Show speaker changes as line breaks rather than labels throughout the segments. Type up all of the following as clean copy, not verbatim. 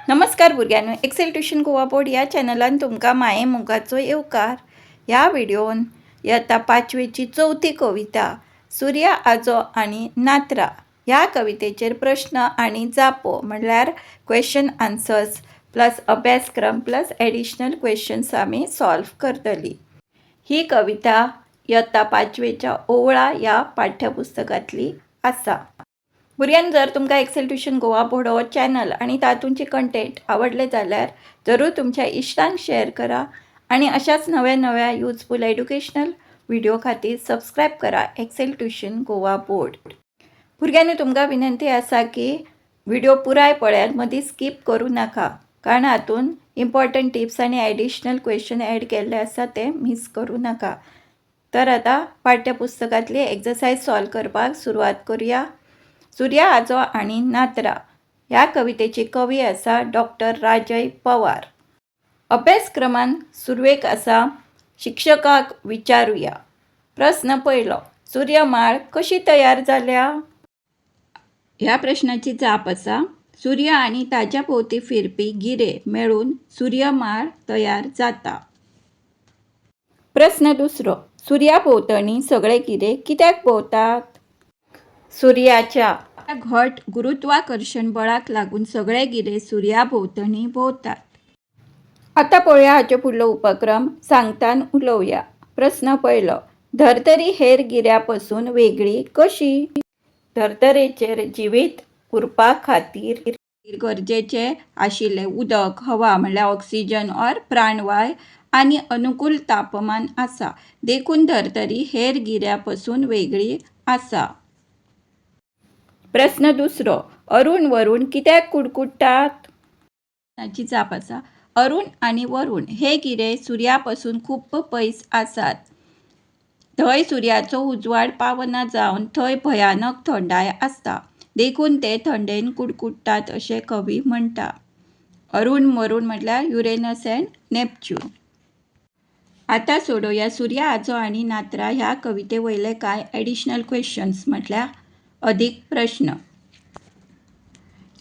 नमस्कार भुरग्यांनो, XL tuition Goa board ह्या चॅनलान तुमकां माये मोगाचो येवकार. ह्या व्हिडियोन इयत्ता पांचवेची चवथी कविता सुर्या आजो आनी नातरां ह्या कवितेचेर प्रश्न आनी जापो, म्हणल्यार क्वेशन आन्सर्स प्लस अभ्यासक्रम प्लस एडिशनल क्वेशन्स आमी सॉल्व करतली. ही कविता इयत्ता पांचवेच्या ओवळा ह्या पाठ्यपुस्तकांतली आसा. भुरग्यांनो, जर तुमकां एक्सेल ट्युशन गोवा बोर्ड हो चॅनल आनी तातूंचे कंटेंट आवडले जाल्यार जरूर तुमच्या इश्टांक शेअर करा आनी अशाच नव्या नव्या युजफूल एड्युकेशनल व्हिडिओ खातीर सबस्क्रायब करा एक्सेल ट्युशन गोवा बोर्ड. भुरग्यांनो, तुमकां विनंती आसा की व्हिडिओ पुराय पळयात, मदीं स्कीप करूं नाका, कारण हातून इम्पॉर्टंट टिप्स आनी एडिशनल क्वेश्चन एड केल्ले आसा, ते मीस करूं नाका. तर आतां पाठ्यपुस्तकांतली एक्सरसायज सॉल्व करपाक सुरवात करुया. सुर्या आजो आनी नातरां ह्या कवितेची कवी आसा डॉक्टर राजय पवार. अभ्यासक्रमान सुरवेक आसा शिक्षकाक विचारुया. प्रस्न पयलो, सूर्यमाळ कशी तयार जाल्या? ह्या प्रश्नाची जाप आसा, सूर्य आनी ताच्या भोंवती फिरपी गिरे मेळून सूर्यमाळ तयार जाता. प्रस्न दुसरो, सुर्या भोंवतणी सगळे गिरे कित्याक भोंवतात? सुर्याच्या घट गुरुत्वाकर्शण बळाक लागून सगळे गिरे सुर्या भोंवतणी भोंवतात. आतां पळोवया हाचे फुडलो उपक्रम सांगतान उलोवया. प्रस्न पयलो, धर्तरी हेर गिऱ्या पसून वेगळी कशी? धर्तरेचेर जिवीत उरपा खातीर गरजेचें आशिल्लें उदक, हवा म्हणल्यार ऑक्सिजन ऑर प्राणवाय आनी अनुकूल तापमान आसा, देखून धर्तरी हेर गिऱ्या पसून वेगळी आसा. प्रस्न दुसरो, अरुण वरुण कित्याक कुडकुडटात? ताची जाप आसा, अरुण आनी वरुण हे गिरे सुर्या पसून खूब पयस आसात. थंय सुर्याचो उजवाड पावना जावन थंय भयानक थंडाय आसता, देखून ते थंडेन कुडकुडटात अशें कवी म्हणटा. अरुण वरुण म्हटल्यार युरेनस अँड नेपच्यून. आतां सोडोवया सुर्या आजो आनी नातरां ह्या कविते वयले कांय एडिशनल क्वेश्चन्स, म्हटल्यार अदीक प्रश्न.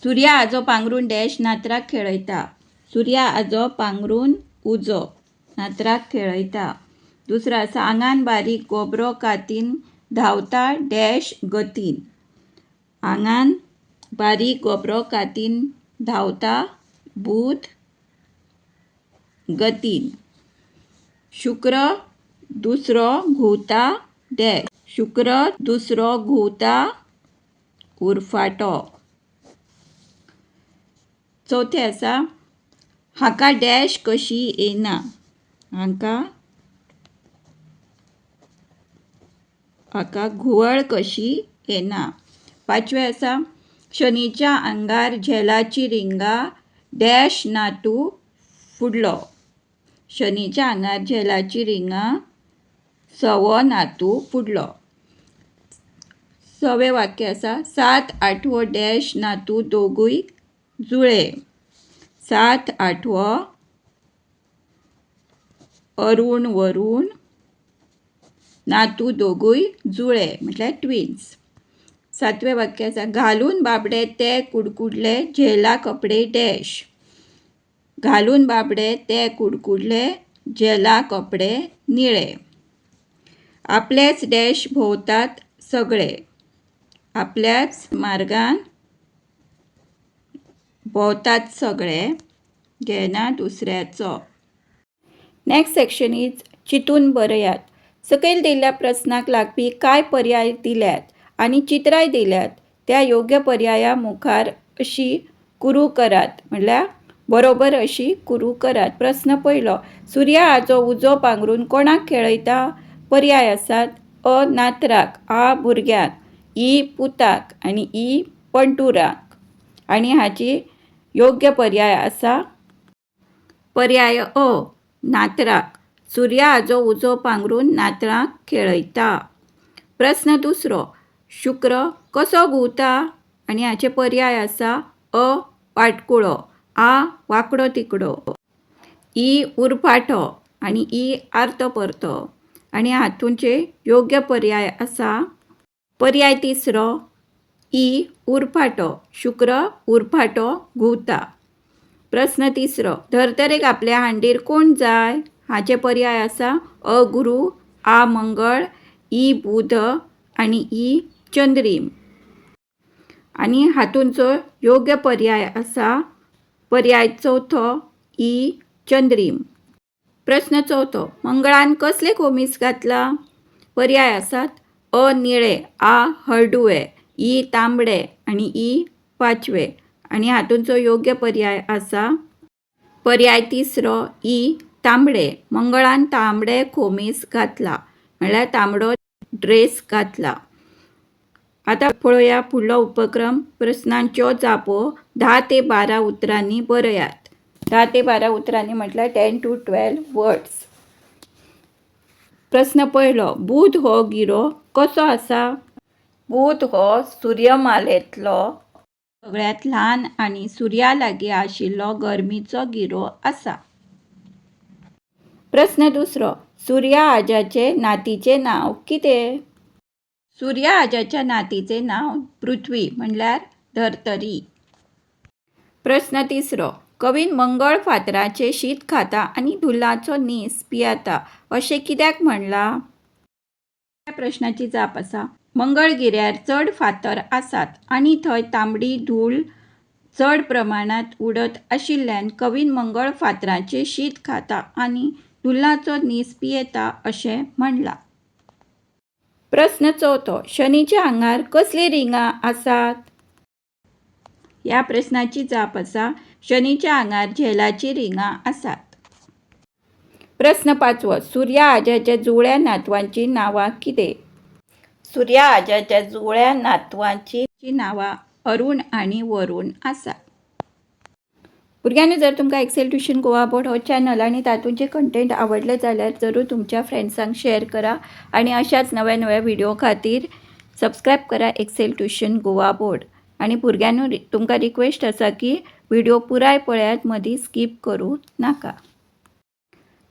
सुर्या आजो पांगरून डॅश नातराक खेळयता. सुर्या आजो पांगरून उजो नातराक खेळयता. दुसरो आसा, आंगान बारीक गोबरो कातीन धांवता डॅश गतीन. आंगान बारीक गोबरो कातीन धांवता बूद गतीन. शुक्र दुसरो घुंवता डॅश. शुक्र दुसरो घुंवता उरफाटो. चवथें आसा, हाका डॅश कशी येना. हांकां हाका घुंवळ कशी येना. पांचवें आसा, शनीच्या आंगार झेलाची रिंगां डॅश नातू फुडलो. शनीच्या आंगार झेलाची रिंगां सवो नातू फुडलो. सवें वाक्य आसा, सात आठवो डॅश नातू दोगूय जुळे. सात आठवो अरुण वरुण नातू दोगूय जुळे, म्हटल्यार ट्विन्स. सातवें वाक्य आसा, घालून बाबडे ते कुडकुडले झेला कपडे डॅश. घालून बाबडे ते कुडकुडले झेला कपडे निळे. आपलेच डॅश भोंवतात सगळे. आपल्याच मार्गान भोंवतात सगळे, घेना दुसऱ्याचो. नेक्स्ट सेक्शन is चिंतून बरयात. सकयल दिल्ल्या प्रस्नाक लागपी कांय पर्याय दिल्यात आनी चित्रांय दिल्यात. त्या योग्य पर्याया मुखार अशी कुरू करात, म्हणल्यार बरोबर अशी कुरू करात. प्रस्न पयलो, सुर्या आजो उजो पांगरून कोणाक खेळयता? पर्याय आसात, अ नातराक, आ भुरग्यांक, ई पुताक आनी ई पणटुराक. आनी हाची योग्य पर्याय आसा पर्याय अ, नातराक. सुर्या आजो उजो पांगरून नातराक खेळयता. प्रस्न दुसरो, शुक्र कसो घुंवता? आनी हाचे पर्याय आसा, अ वाटकुळो, आ वांकडो तिकडो, ई उरफाटो आनी ई आरतो परतो. आनी हातूंचे योग्य पर्याय आसा पर्याय तिसरो, ई उरफाटो. शुक्र उरफाटो घुंवता. प्रस्न तिसरो, धर्तरेक आपल्या हांडीर कोण जाय? हाचे पर्याय आसा अ गुरू, आ मंगळ, इ बुध आनी ई चंद्रीम. आनी हातूंचो योग्य पर्याय आसा पर्याय चवथो, ई चंद्रीम. प्रस्न चवथो, मंगळान कसलें खोमीस घातलां? पर्याय आसात अ निळे, आ हळडुवें, ई तांबडे आनी ई पाचवे. आनी हातूंचो योग्य पर्याय आसा पर्याय तिसरो, ई तांबडे. मंगळान तांबडे खोमीस घातला, म्हणल्यार तांबडो ड्रेस घातला. आतां पळोवया फुडलो उपक्रम, प्रस्नांच्यो जापो 10 ते 12 उतरांनी बरयात. 10 ते 12 उतरांनी म्हटल्यार 10 टू 12 वर्ड्स. प्रस्न पयलो, बुध हो गिरो कसो आसा? बुध हो सुर्यमालेंतलो सगळ्यांत ल्हान आनी सुर्या लागीं आशिल्लो गरमीचो गिरो आसा. प्रस्न दुसरो, सुर्या आज्याचे नातीचें नांव कितें? सुर्या आज्याच्या नातीचें नांव पृथ्वी, म्हणल्यार धर्तरी. प्रस्न तिसरो, कवीन मंगळ फातराचें शीत खाता आनी धुल्लाचो नीस पियेता अशें कित्याक म्हणलां? ह्या प्रश्नाची जाप आसा, मंगळ गिऱ्यार चड फातर आसात आनी थंय तांबडी धूल चड प्रमाणांत उडत आशिल्ल्यान कवीन मंगळ फातराचें शीत खाता आनी धुल्लाचो नीस पियेता अशें म्हणलां. प्रस्न चवथो, शनीच्या आंगार कसलीं रिंगां आसात? ह्या प्रस्नाची जाप आसा, शनीच्या आंगार झेलाचीं रिंगां आसात. प्रस्न पांचवो, सुर्या आज्याच्या जुवळ्या नातवांचीं नांवां कितें? सुर्या आज्याच्या जुवळ्या नातवांचीं नांवां अरुण आनी वरुण आसात. भुरग्यांनी, जर तुमकां एक्सेल ट्युशन गोवा बोर्ड हो चॅनल आनी तातूंचे कंटेंट आवडले जाल्यार जरूर तुमच्या फ्रेंड्सांक शेअर करा आनी अशाच नव्या नव्या व्हिडिओ खातीर सबस्क्रायब करा एक्सेल ट्युशन गोवा बोर्ड. आनी भुरग्यांनो, तुमकां रिक्वेस्ट आसा की व्हिडिओ पुराय पळयात, मदीं स्कीप करूं नाका.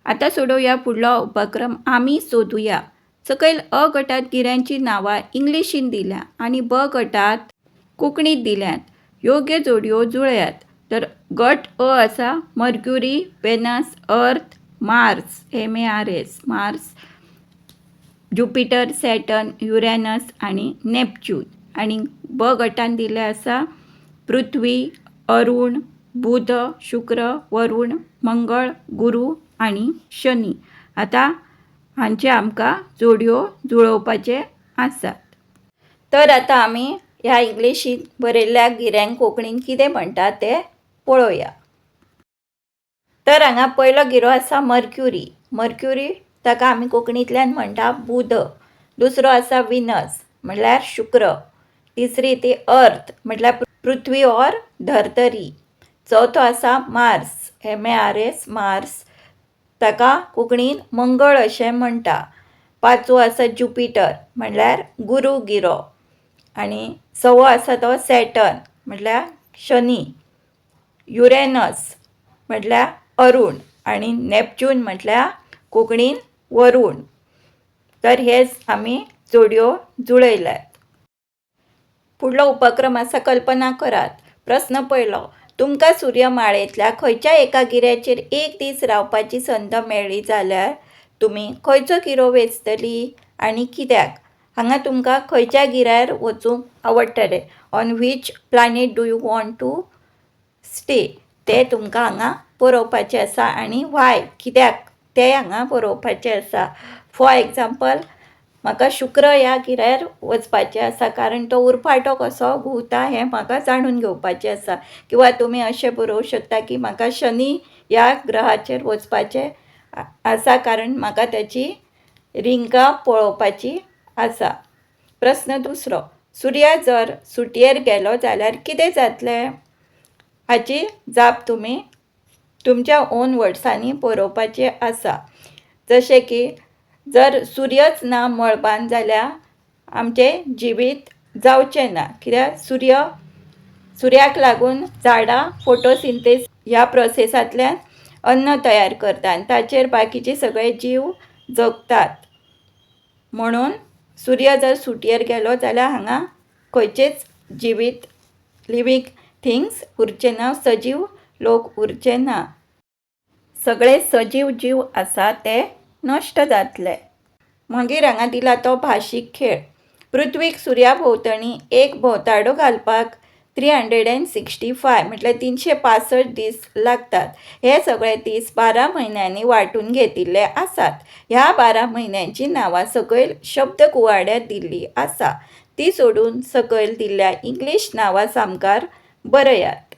आतां सोडोवया फुडलो उपक्रम, आमी सोदुया. सकयल अ गटात गिऱ्यांची नांवां इंग्लिशीन दिल्या आनी ब गटात कोंकणीत दिल्यांत. योग्य जोडयो जुळयात. तर गट अ आसा Mercury, Venus, Earth, Mars, MARS, Mars, Jupiter, Saturn, Uranus आनी नेपच्यून. आनी ब गटान दिल्लें आसा पृथ्वी, अरुण, बुध, शुक्र, वरुण, मंगळ, गुरू आनी शनी. आतां हांचे आमकां जोडयो जुळोवपाचे आसात. तर आतां आमी ह्या इंग्लिशींत बरयल्ल्या गिऱ्यांक कोंकणीन कितें म्हणटा तें पळोवया. तर हांगा पयलो गिरो आसा मर्क्युरी. मर्क्युरी, ताका आमी कोंकणींतल्यान म्हणटा बुध. दुसरो आसा विनस, म्हणल्यार शुक्र. तिसरी ती अर्थ, म्हटल्यार पृथ्वी ऑर धर्तरी. चवथो आसा मार्स, MARS, Mars, ताका कोंकणीन मंगळ अशें म्हणटा. पांचवो आसा ज्युपिटर, म्हणल्यार गुरू गिरो आनी सवो आसा तो सॅटर्न, म्हटल्यार शनी. युरेनस म्हटल्यार अरुण आनी नॅपच्यून म्हटल्यार कोंकणीन वरुण. तर हेच आमी जोडयो जुळयल्यात. फुडलो उपक्रम आसा कल्पना करात. प्रस्न पयलो, तुमकां सूर्यमाळेंतल्या खंयच्या एका गिऱ्याचेर एक दीस रावपाची संद मेळ्ळी जाल्यार तुमी खंयचो गिरो वेंचतली आनी कित्याक? हांगा तुमकां खंयच्या गिऱ्यार वचूंक आवडटलें, on which planet do you want to stay, तें तुमकां हांगा बरोवपाचें आसा आनी व्हाय, कित्याक तें हांगा बरोवपाचें आसा. फॉर एग्जाम्पल, म्हाका शुक्र ह्या गिऱ्यार वचपाचें आसा, कारण तो उरफाटो कसो घुंवता हें म्हाका जाणून घेवपाचें आसा. किंवां तुमी अशें बरोवंक शकता की म्हाका शनी ह्या ग्रहाचेर वचपाचें आसा, कारण म्हाका ताची रिंगां पळोवपाची आसा. प्रस्न दुसरो, सुर्या जर सुटयेर गेलो जाल्यार कितें जातलें? हाची जाप तुमी तुमच्या ओन वर्ड्सांनी बरोवपाची आसा. जशें की जर सुर्यच ना मळबान जाल्यार आमचें जिवीत जावचें ना, कित्याक सुर्याक लागून झाडां फोटोसिंथेसीस ह्या प्रोसेसांतल्यान अन्न तयार करता आनी ताचेर बाकीचे सगळे जीव जगतात. म्हणून सूर्य जर सुटयेर गेलो जाल्यार हांगा खंयचेच जिवीत, लिवींग थिंग्स उरचें ना, सजीव लोक उरचे ना. सगळे सजीव जीव आसा ते नश्ट जातले. मागीर हांगा दिला तो भाशीक खेळ. पृथ्वीक सुर्या भोंवतणी एक भोंवताडो घालपाक 365 म्हटल्यार 365 दीस लागतात. हे सगळे दीस 12 म्हयन्यांनी वांटून घेतिल्ले आसात. ह्या 12 म्हयन्यांचीं नांवां सकयल शब्द कुवाड्यांत दिल्लीं आसा. ती सोडून सकयल दिल्ल्या इंग्लीश नांवां सामकार बरयात.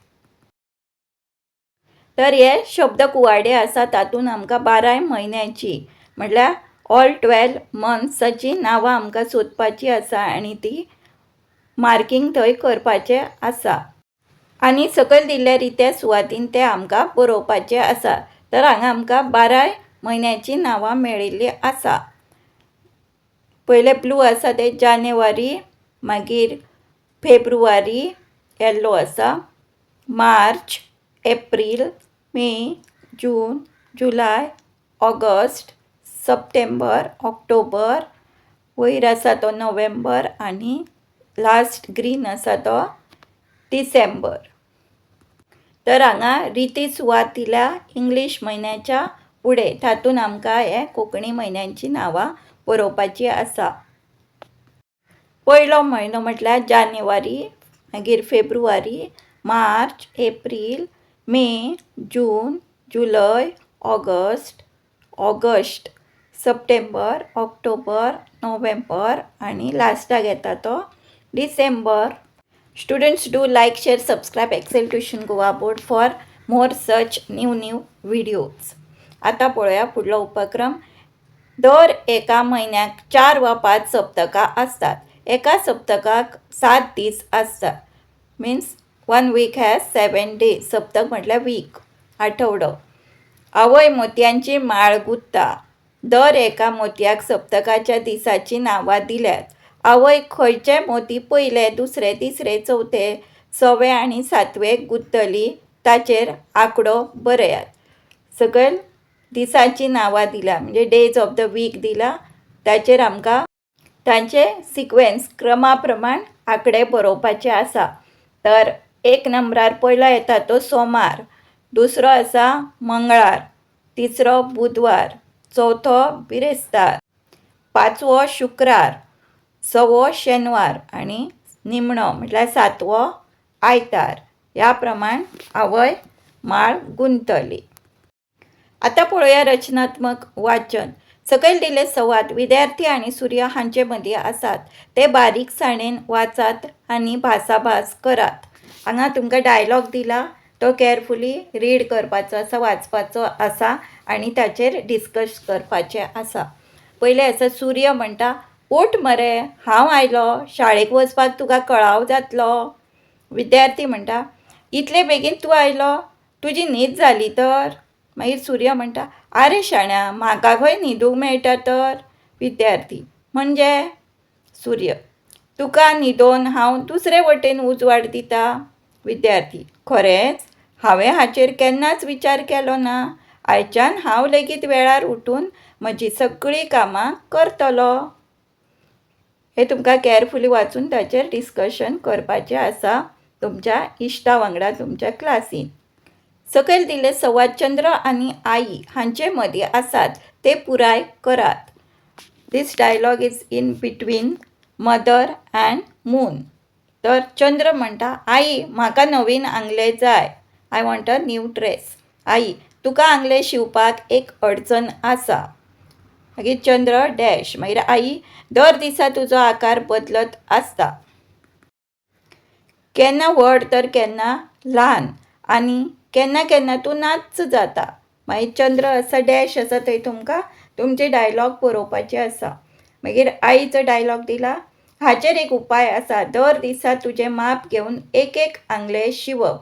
तर हे शब्द कुवाडे आसा तातूंत आमकां बाराय म्हयन्याची म्हटल्यार ऑल 12 मंथ्साचीं नांवां आमकां सोदपाचीं आसा आनी ती मार्कींग थंय करपाचें आसा आनी सकयल दिल्ल्या रित्या सुवातीन तें आमकां बरोवपाचें आसा. तर हांगा आमकां बाराय म्हयन्याचीं नांवां मेळिल्लीं आसा. पयलें ब्लू आसा तें जानेवारी, मागीर फेब्रुवारी, येल्लो आसा, मार्च, एप्रील, मे, जून, जुलय, ऑगस्ट, सप्टेंबर, ऑक्टोबर, वयर आसा तो नोव्हेंबर आनी लास्ट ग्रीन आसा तो डिसेंबर. तर हांगा रिती सुवात दिल्या इंग्लीश म्हयन्याच्या फुडें. तातूंत आमकां हे कोंकणी म्हयन्यांचीं नांवां बरोवपाचीं आसा. पयलो म्हयनो म्हटल्यार जानेवारी, मागीर फेब्रुवारी, मार्च, एप्रील, मे, जून, जुलय, ऑगस्ट ऑगस्ट सप्टेंबर, ऑक्टोबर, नोव्हेंबर आनी लास्टाक येता तो डिसेंबर. Students, do like, share, subscribe Excel Tuition Goa Board for more such new new videos. आतां पळोवया फुडलो उपक्रम. दर एका म्हयन्याक चार वा पांच सप्तकां आसतात. एका सप्तकाक 7 दीस आसतात, means one week has 7 days. सप्तक म्हटल्यार वीक, आठवडो. आवय मोतयांची माळ गुंथता. दर एका मोतयाक सप्तकाच्या दिसाचीं नांवां दिल्यात. आवय खंयचे मोती पयले, दुसरे, तिसरे, चवथे, सवे आनी सातवे गुंथतली? ताचेर आंकडो बरयात. सकयल दिसाचीं नांवां दिल्या, म्हणजे डेज ऑफ the week दिला. ताचेर आमकां तांचे सिक्वेन्स क्रमा प्रमाण आंकडे बरोवपाचे आसा. तर एक नंबरार पयलो येता तो सोमार, दुसरो आसा मंगळार, तिसरो बुधवार, चवथो बिरेस्तार, पांचवो शुक्रार, सवो शेनवार आनी निमणो म्हटल्यार सातवो आयतार. ह्या प्रमाण आवय माळ गुंतली. आतां पळोवया रचनात्मक वाचन. सकयल दिल्ले संवाद विद्यार्थी आनी सूर्य हांचे मदीं आसात ते बारीकसाणेन वाचात आनी भासाभास करात. हांगा तुमकां डायलॉग दिला, तो केअरफुली रीड करपाचो आसा, वाचपाचो आसा आनी ताचेर डिस्कस करपाचें आसा. पयलें आसा, सूर्य म्हणटा, "उठ मरे, हांव आयलो. शाळेक वचपाक तुका कळाव जातलो." विद्यार्थी म्हणटा, "इतले बेगीन तूं आयलो? तुजी न्हीद जाली तर?" मागीर सूर्य म्हणटा, "आरे शाण्या, म्हाका खंय न्हिदूंक मेळटा तर?" विद्यार्थी, "म्हणजे?" सूर्य, "तुका न्हिदोवन हांव दुसरे वटेन उजवाड दिता." विद्यार्थी, "खरेंच? हांवें हाचेर केन्नाच विचार केलो ना. आयच्यान हांव लेगीत वेळार उठून म्हजी सगळीं कामां करतलो." हे तुमकां केअरफुली वाचून ताचेर डिस्कशन करपाचें आसा तुमच्या इश्टा वांगडा तुमच्या क्लासीन. सकयल दिल्ले संवाद चंद्र आनी आई हांचे मदीं आसात ते पुराय करात. This dialogue is in between mother and moon. तर चंद्र म्हणटा, "आई, म्हाका नवीन आंगलें जाय. I want a new dress." आई, "तुका आंगलें शिंवपाक एक अडचण आसा." मागीर चंद्र डॅश. मागीर आई, "दर दिसा तुजो आकार बदलत आसता. केन्ना व्हड तर केन्ना ल्हान आनी केन्ना केन्ना तूं नाच्च जाता." मागीर चंद्र आसा, डॅश आसा, थंय तुमकां तुमचे डायलॉग बरोवपाचे आसा. मागीर आईचो डायलॉग दिला, "हाचेर एक उपाय आसा. दर दिसा तुजें माप घेवन एक एक आंगलें शिंवप."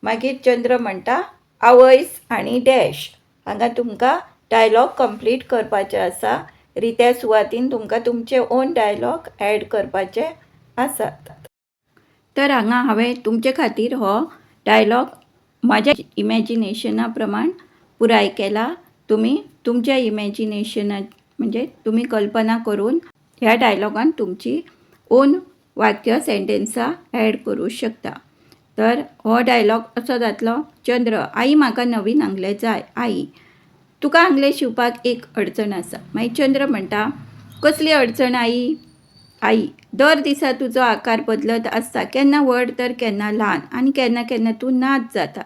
मागीर चंद्र म्हणटा, "आवयस" आनी डॅश. हांगा तुमकां डायलॉग कंप्लीट करपाचे आसा. रित्या सुवातीन तुमकां तुमचे ओन डायलॉग एड करपाचे आसात. तर हांगा हांवें तुमचे खातीर हो डायलॉग म्हाज्या इमॅजिनेशना प्रमाण पुराय केला. तुमी तुमच्या इमॅजिनेशना, म्हणजे तुमी कल्पना करून ह्या डायलॉगान तुमची ओन वाक्य, सेंटेन्सां एड करूं शकता. तर हो डायलॉग असो जातलो. चंद्र: आई, म्हाका नवीन आंगलें जाय. आई: तुका आंगलें शिंवपाक एक अडचण आसा. मागीर चंद्र म्हणटा, कसली अडचण आई? आई: दर दिसा तुजो आकार बदलत आसता. केन्ना व्हड तर केन्ना ल्हान आनी केन्ना केन्ना तूं नाच जाता.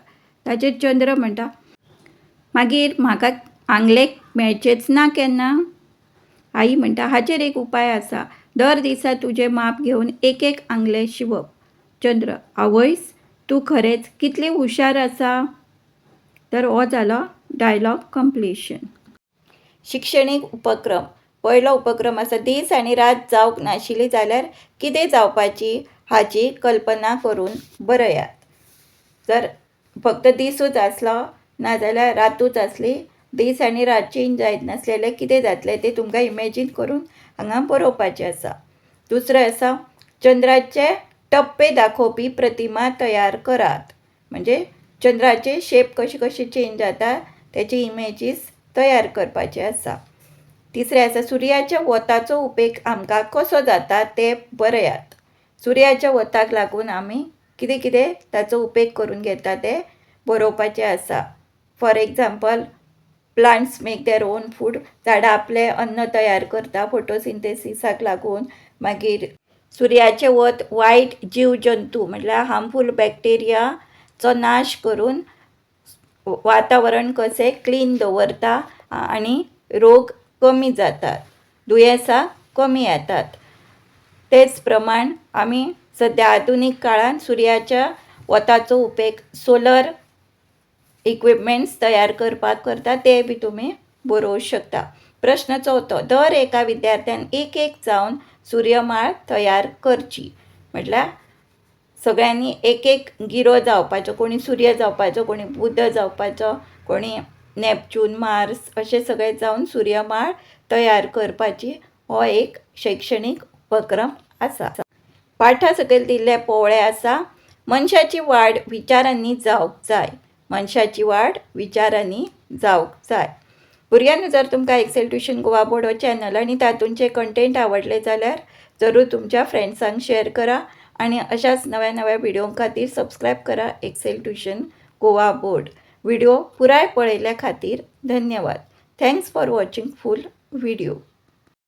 ताचेर चंद्र म्हणटा, मागीर म्हाका आंगलें मेळचेंच ना केन्ना? आई म्हणटा, हाचेर एक उपाय आसा. दर दिसा तुजें माप घेवन एक एक आंगलें शिंवप. चंद्र: आवयस, तूं खरेंच कितली हुशार आसा. तर हो जालो डायलॉग कंप्लिशन. शिक्षणीक उपक्रम. पयलो उपक्रम आसा, दीस आनी रात जावंक नाशिल्ली जाल्यार कितें जावपाची हाची कल्पना करून बरयात. जर फक्त दिसूच आसलो नाजाल्यार रातूच आसली, दीस आनी रात चेंज जायत नासलें जाल्यार कितें जातलें तें तुमकां इमेजीन करून हांगा बरोवपाचें आसा. दुसरें आसा, चंद्राचे टप्पे दाखोवपी प्रतिमा तयार करात. म्हणजे चंद्राचे शेप कशे कशे चेंज जाता तेची इमेजीस तयार करपाचे आसा. तिसरें आसा, सुर्याच्या वताचो उपेग आमकां कसो जाता तें बरयात. सुर्याच्या वताक लागून आमी कितें कितें ताचो उपेग करून घेता तें बरोवपाचें आसा. For example, plants make their own food. झाडां आपलें अन्न तयार करता फोटोसिंथेसिसाक लागून. मागीर सुर्याचें वत वायट जीव जंतू म्हटल्यार हार्मफूल बॅक्टेरियाचो नाश करून वातावरण कशें क्लीन दवरता आनी रोग कमी जातात, दुयेंसां कमी येतात. तेच प्रमाण आमी सद्या आधुनीक काळांत सुर्याच्या वताचो उपेग सोलर इक्विपमेंट्स तयार करपाक करता, ते बी तुमी बरोवंक शकता. प्रश्न चवथो, दर एका विद्यार्थ्यान एक एक जावन सुर्यमाळ तयार करची. म्हटल्यार सगळ्यांनी एक एक गिरो जावपाचो. कोणी सूर्य जावपाचो, कोणी बुध जावपाचो, कोणी नॅपच्यून, मार्स अशे सगळे जावन सुर्यमाळ तयार करपाची. हो एक शैक्षणीक उपक्रम आसा. पाठा सकयल दिल्ले पोवळे आसा. मनशाची वाड विचारांनी जावंक जाय. मनशाची वाड विचारांनी जावंक जाय. भुरग्यांनो, जर तुमकां एक्सेल ट्युशन गोवा बोर्ड हो चॅनल आनी तातूंचे कंटेंट आवडले जाल्यार जरूर तुमच्या फ्रेंड्सांक शेअर करा आनी अशाच नव्या नव्या व्हिडिओ खातीर सबस्क्रायब करा Excel tuition Goa board. Video पुराय पळयल्या खातीर धन्यवाद. Thanks for watching full video.